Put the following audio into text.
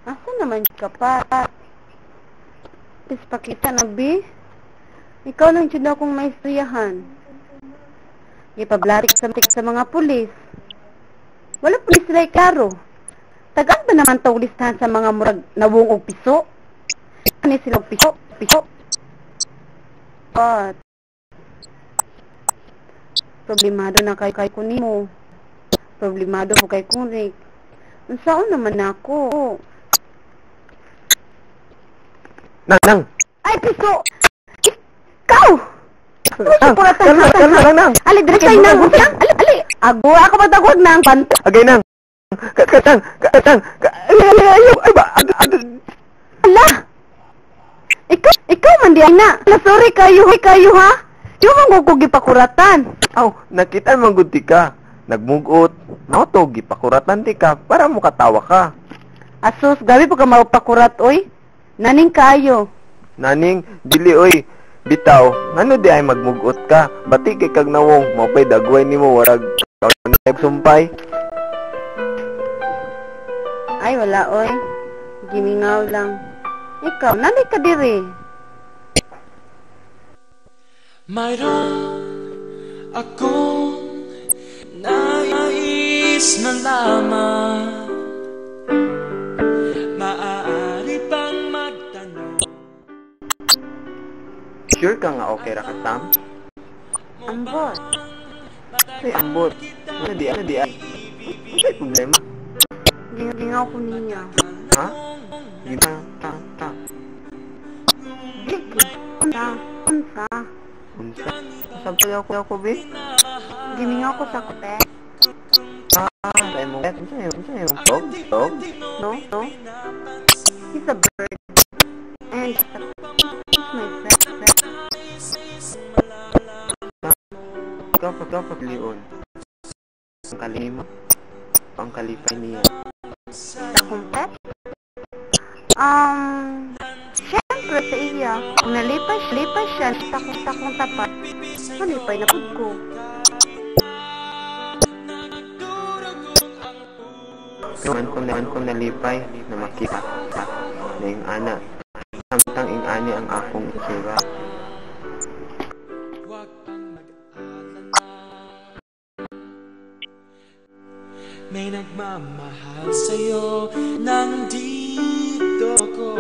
Asa naman ka pa? Please pakita na, bi. Ikaw lang jud akong maistoryahan. Gipablatik sa mga pulis. Wala pulis sila klaro. Tagaan ba naman tawag listahan sa mga murag nawong og piso? Ani sila og piso, piso. But, problemado na kay kay ko nimo. Problemado ko kay Kurik. Unsaon naman nako? Nang, nang. Ay, piso! Ikaw! Nang, kalma, kalma lang, nang. Ali, dire kay nang. Ali, ali. Ago, ako matagwag nang pant. Agay, nang. Katang, katang, ay, ay, ay, ay, ba, Ala! Ikaw man di ay na. Ala, sorry kayo, hey, kayo ha? Di man ko gipakuratan. Aw, nakita man gud ti ka. Nagmugot. Mao to gipakuratan ti ka para mukatawa ka. Asus, gabi pa ka mapakurat oy. Naning kayo. Naning, dili oy. Bitaw, ngano di ay magmugot ka? Bati kay kag nawong, mao pay dagway nimo warag kaunay sumpay. Ay, wala oy. Gimingaw lang. Ikaw, nani ka diri? Mayroon akong nais malaman. Maaari bang magtanong? Sure ka nga okay ra ka, Sam? Ambot. Ay, ambot. Ano di ay? Ano problema? Gingaw ko niya. Ha? Gina, ta, ta. Unsa? Unsa? Unsa? Sabi ako, be? Gimingaw ko sa kape. Ah, tayo mo. Unsa yung dog? Dog? No? No? He's a bird. And he's my friend. Kapag leon. Ang kalima. Ang kalipay niya. Sa akong pet? Siyempre sa iya. Kung nalipay siya sa akong tapat, malipay na pud ko. Man ko nalipay na makita na yung ana. Samtang ing ani ang akong itsura. Huwag kang mag-alala. May nagmamahal sa'yo, nandito ako.